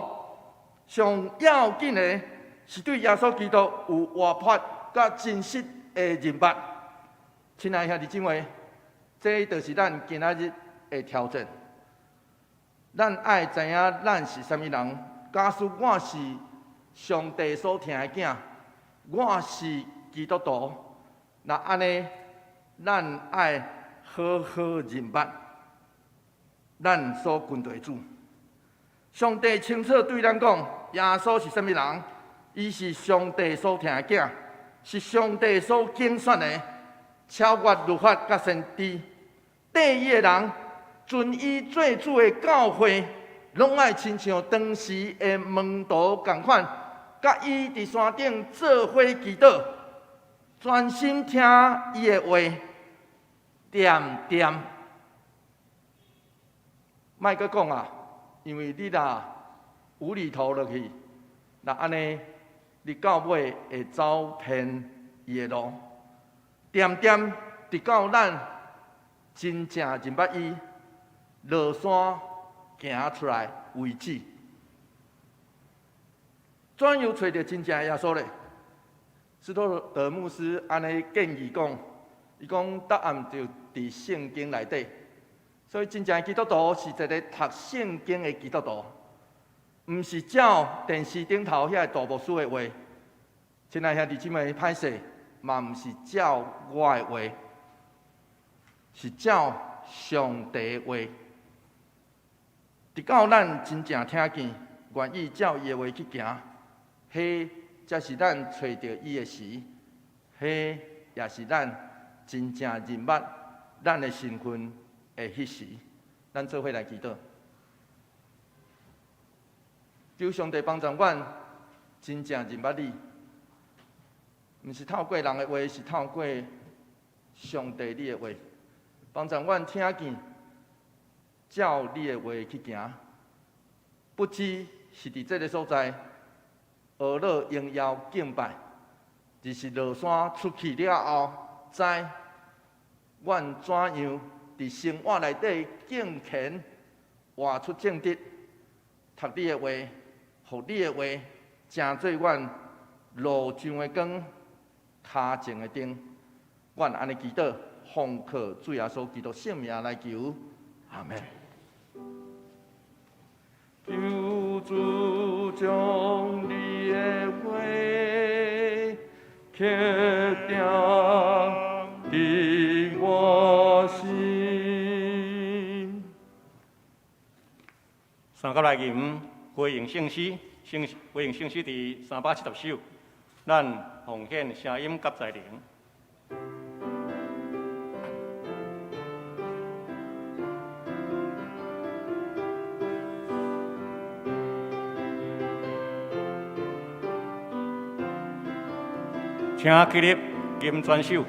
上要緊的是對耶穌基督有活潑佮真實的認捌。親愛兄弟姊妹，這就是咱今仔日的挑戰。咱愛知影咱是啥物人。假使我是上帝所疼的囝，我是基督徒，那按呢，咱愛好好認捌咱所跟隨的主。上帝清楚對咱講，耶穌是啥物人？伊是上帝所疼的囝，是上帝所揀選的，超越律法佮先知。綴伊的人，遵伊做主的教誨，攏愛親像當時的門徒仝款，佮伊佇山頂做伙祈禱，專心聽伊的話，恬恬。莫閣講啊，因為你若無厘頭落去，若按呢，你到尾會走偏伊的路。恬恬，直到咱真正認捌伊，落山行出來為止。怎樣揣著真正的耶穌咧？斯托德牧師按呢建議講，伊講答案就佇聖經內底。所以真正的基督徒是一个讀聖經的基督徒，毋是照電視頂頭遐個大牧師的話。親愛兄弟姊妹，歹勢嘛，毋是照我的話，是照上帝的話。直到咱真正聽見，願意照伊的話去行，彼才是咱揣著伊的時，彼也是咱真正認捌咱的身份的彼時。咱做伙來祈禱，求上帝幫助阮真正認捌你，毋是透過人的話，是透過上帝你的話，幫助阮聽見，照你的話去行。不只是佇這个所在，學樂榮耀敬拜，而是落山出去了後，知阮怎樣佇生活內底敬虔，活出正直，讀你的話，予你的話成做阮路上的光，跤前的燈。阮按呢祈禱，奉靠主耶穌基督聖名來求，阿們。求主將你的話刻定佇我心。三甲來吟回應聖詩，聖回應聖詩佇370首，咱奉獻聲音佮才能。請起立，吟全首。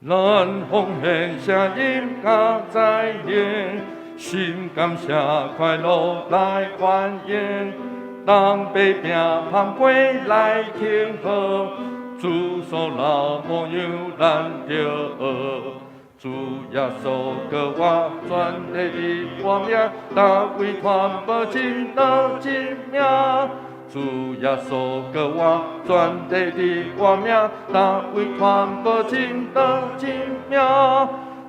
咱奉獻聲音佮才能，心感謝快樂來歡迎，當百餅捧杯來慶賀，主所老模樣咱著學。主耶穌閣活全體的活命，大衛傳播真道真命。主耶穌閣活全體的活命，大衛傳播真道真命。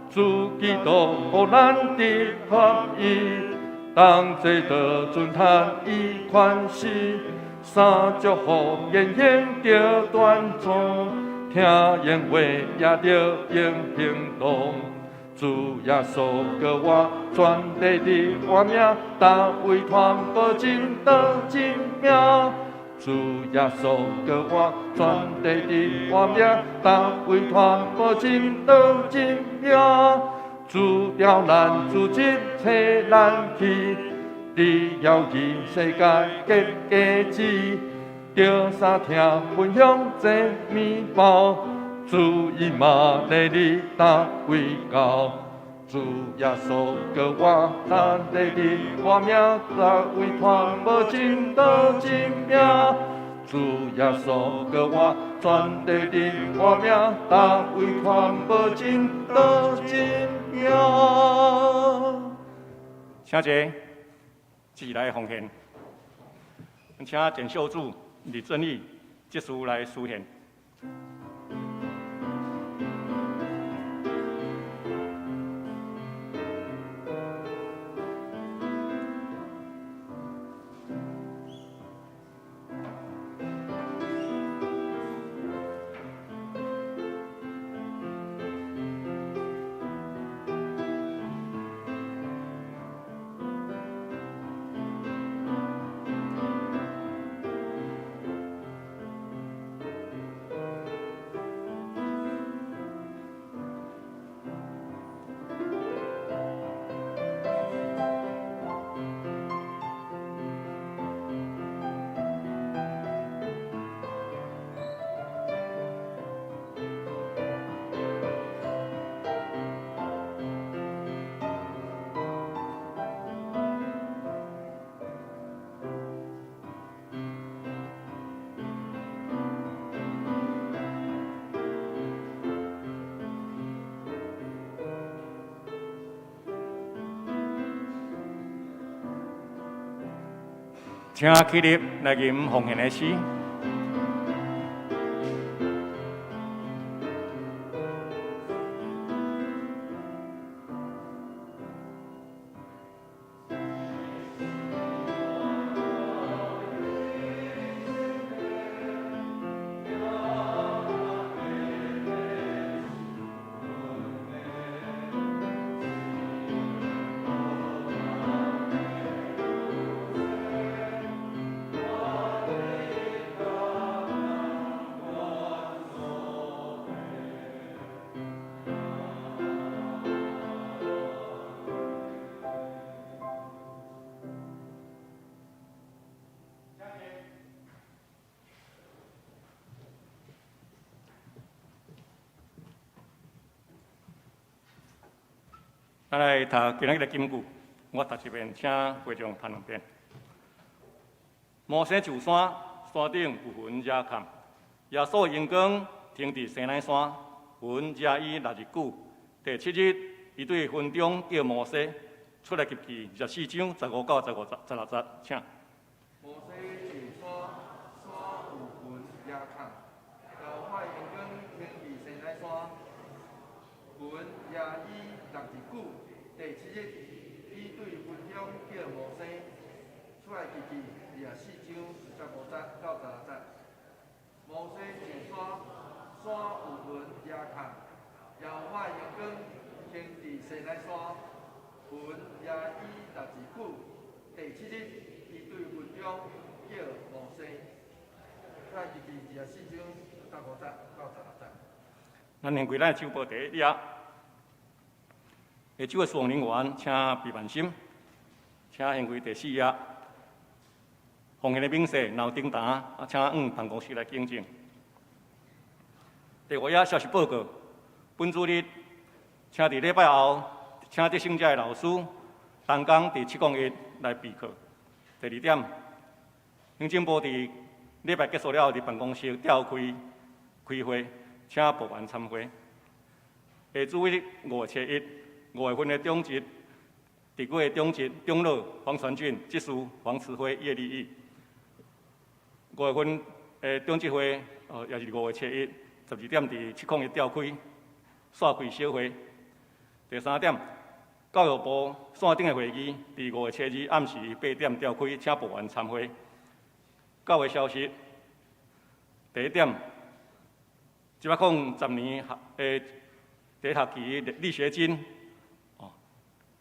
主基督予咱得合一，同齐得尊叹伊权势，三祝福言行著端庄，听言话也著用行动。主耶稣阁活，全地伫活命，大卫传播真道真命。主耶稣阁活，全地伫活命，大卫传播真道真命。主调咱组织找咱去，伫遥远世界结果子，著三听分享这面包。主以马内利大卫高，主耶稣阁活，咱地伫活命，大卫传播真道真命。主耶稣阁活，全地伫活命，大卫传播真道真命。请坐，一来奉献。请简秀柱、李正义执事来司献。请起立来吟奉献的诗。咱来读今仔日的金句，我读一遍，请会众读两遍。摩西上山，山顶有云遮盖；耶稣荣光停伫西奈山，云遮伊六日久。第七日，伊对云中叫摩西出埃及记24章15到15节、16节，请。摩西上山，山有云遮盖；耶和华荣光停伫西奈山，云遮伊六日久。第七日，伊对云中叫摩西出埃及记24章15节到16节。摩西上山，山有云遮盖；耶和华荣光停伫西奈山，云遮伊六日久。第七日，伊对云中叫摩西出埃及记24章15节到16节。咱现归咱的周报第一页。下周的侍奉人员，请备万心，请现归第四页。奉献的明细，若有顶单，啊，请往办公室来更正。第五页消息报告，本主日，请伫礼拜后，请得胜者的老师同工伫701来备课。第二点，行政部伫礼拜结束了后，伫办公室召开开会，请部员参会。下主日5月初一，5月份的长执，伫过的长执长老黄传俊、执事黄慈辉、叶立义。5月份的长执会，也是5月初一，12点伫701召开，煞开小会。第三点，教育部線頂的會議，佇5月初2暗時8點召開，請部員參會。教會消息，第一點，110年的第一學期勵學金，哦，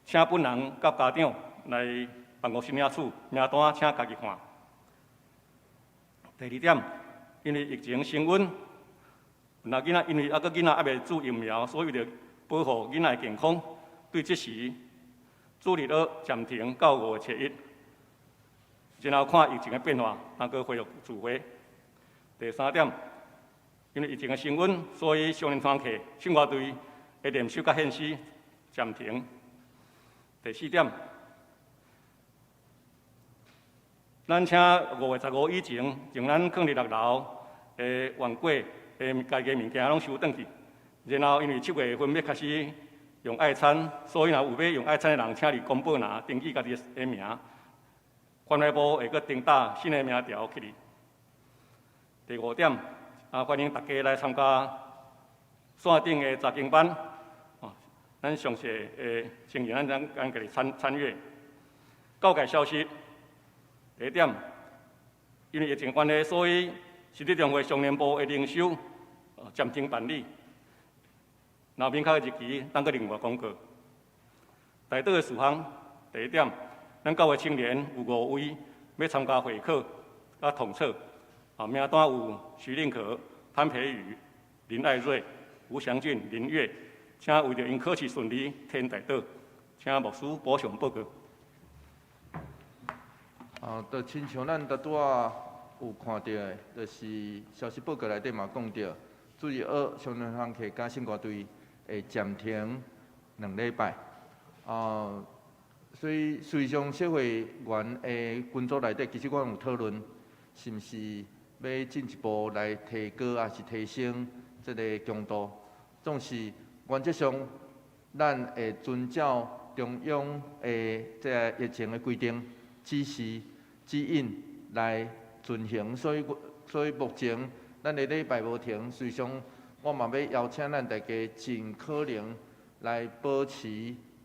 請本人佮家長來辦公室領取名單，請家己看。第二點，因為疫情升溫，若囡仔因為猶閣囡仔猶未注疫苗，所以為著保護囡仔的健康，對這時主日學暫停到5月初1，然後看疫情的變化，才閣恢復聚會。第三點，因為疫情的升溫，所以少年團契、聖歌隊的練習佮獻詩暫停。第四點，咱請5月15以前，將咱囥佇六樓的碗粿的家己的物件攏收轉去。然後因為7月份欲開始用愛餐，所以若有欲用愛餐的人，請佇公報欄登記家己的名。關懷部會閣登打新的名條去。第五點，啊，歡迎大家來參加線頂的查經班。哦，咱詳細的情形，咱家己參閱。教界消息，第一點，因為疫情關係，所以實質上會少年部的靈修暫停辦理。若明確的日期，等閣另外公告。代禱的事項，第一點，咱教會青年有五位欲參加會考佮統測，啊，名單有徐令可、潘培宇、林愛瑞、吳祥俊、林月，請為著𪜶考試順利，添代禱，請牧師補充報告。啊，就親像咱拄仔有看著的，就是消息報告內底嘛講著，主日學少年團契佮聖歌隊會暫停2禮拜。啊，所以實際上小會員的群組內底，其實阮有討論，是毋是欲進一步來提高，抑是提升這个強度。總是原則上，咱會遵照中央的這个疫情的規定、指示、指引來進行。所以目前咱的禮拜無停，實際上我嘛欲邀請咱大家盡可能來保持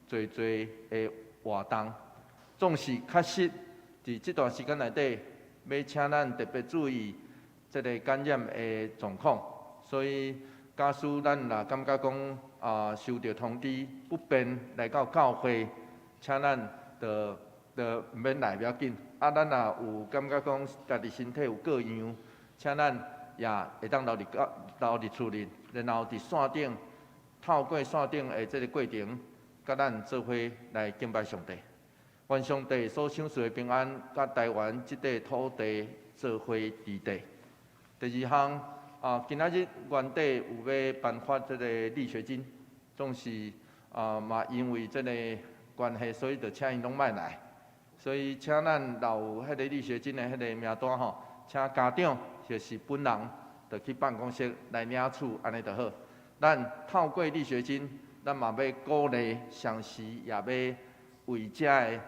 濟濟的活動。總是確實佇這段時間內底，欲請咱特別注意這个感染的狀況。所以，假使咱若感覺講啊收著通知不便來到教會，請咱就毋免來無要緊。啊，咱若有感覺講家己身體有過恙，請咱也會當留佇厝裡，然後佇線頂透過線頂的這个過程，佮咱做伙來敬拜上帝。願上帝所賞賜的平安，佮台灣這塊土地做伙佇底。第二項啊，今仔日原底有欲頒發這个勵學金，總是啊嘛因為這个關係，所以就請𪜶攏莫來。所以請咱若有彼个勵學金的彼个名單吼，請家長或是本人，就去辦公室來領取，按呢就好。咱透過勵學金，咱嘛欲鼓勵，同時也欲為遮个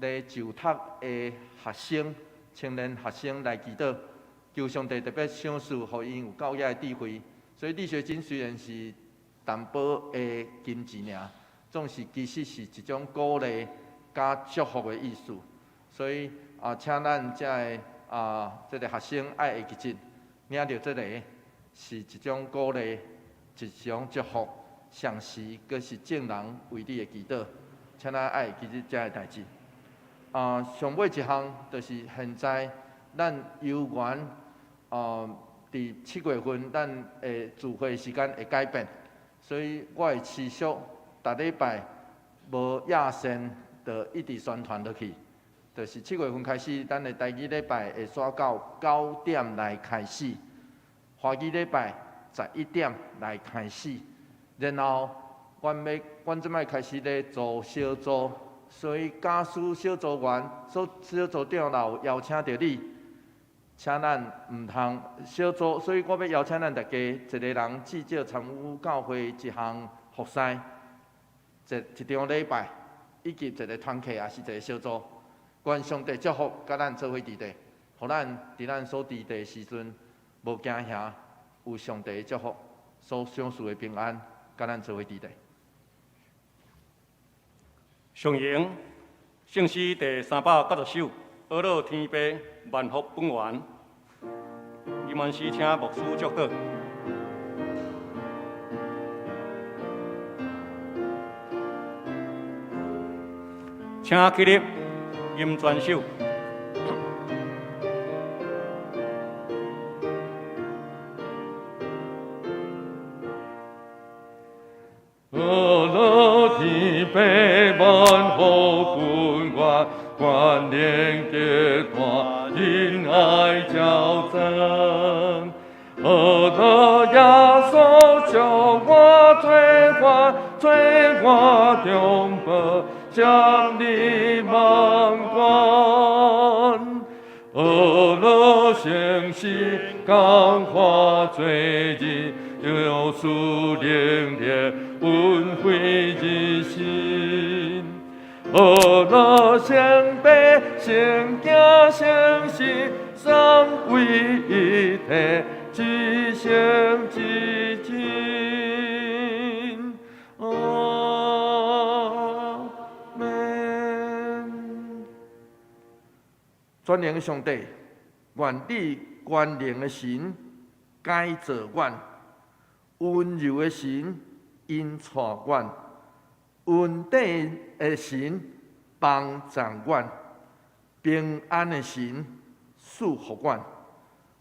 咧就讀的學生、青年學生來祈禱，求上帝特別賞賜，予𪜶有夠額的智慧。所以勵學金雖然是淡薄的金錢爾，總是其實是一種鼓勵佮祝福的意思。所以啊，請咱遮个啊，這个學生愛會記得，領著這个是一種鼓勵，一種祝福，同時閣是眾人為你的祈禱，請咱愛會記得這个代誌。啊，上尾一項就是現在咱有緣啊，佇7月份咱的聚會時間會改變，所以我會持續逐禮拜無壓線，就一直宣傳落去。就是七月份開始，咱的台語禮拜會徙到9點來開始，華語禮拜11點來開始，然後阮這擺開始咧組小組，所以假使小組員、小組長若有邀請著你，請咱毋通小組，所以我欲邀請咱大家一个人至少參與教會一項服侍，一場禮拜，以及一个團契，抑是一个小組。願上帝祝福，佮咱做伙佇底，予咱佇咱所佇底的時陣無驚嚇，有上帝的祝福，所賞賜的平安，佮咱做伙佇底。上詠聖詩第390首，阿樂天父萬福本源。今晚時請牧師祝禱。請起立，吟全首。阿樂天父萬福本源，關聯結團，仁愛澆灌。阿樂耶穌將我做伴，做我中保，將你萬關。阿樂聖詩感化罪人，有賜靈力，恩惠人心。阿樂聖父、聖子、聖神，三位一體，至聖至真。阿們。全能的上帝，願你權能的神改造阮，溫柔的神引帶阮，恩典的神幫助阮，平安的神賜福阮，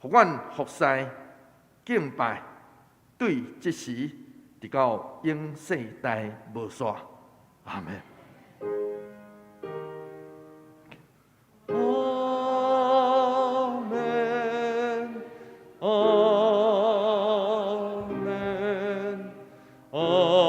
予阮服侍敬拜，對這時直到永世代無煞。阿們。阿們，阿們，阿們。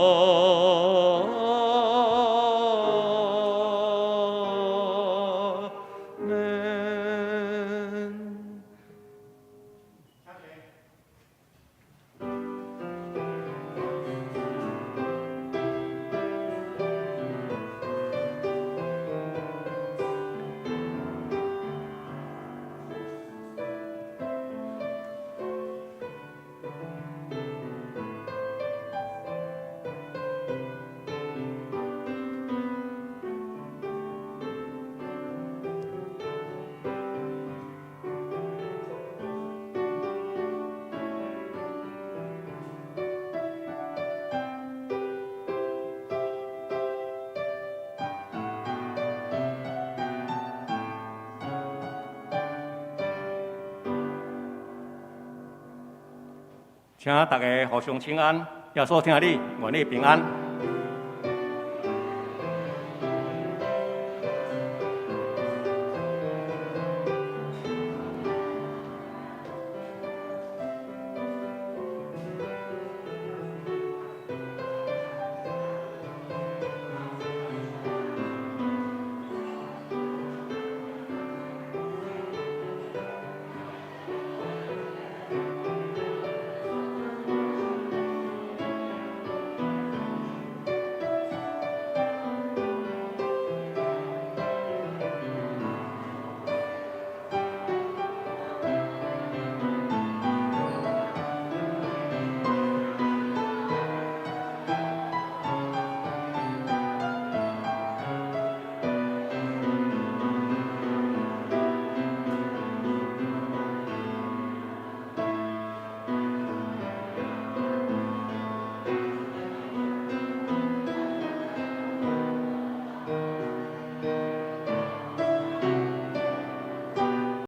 請大家互相請安，耶穌疼你，願你平安。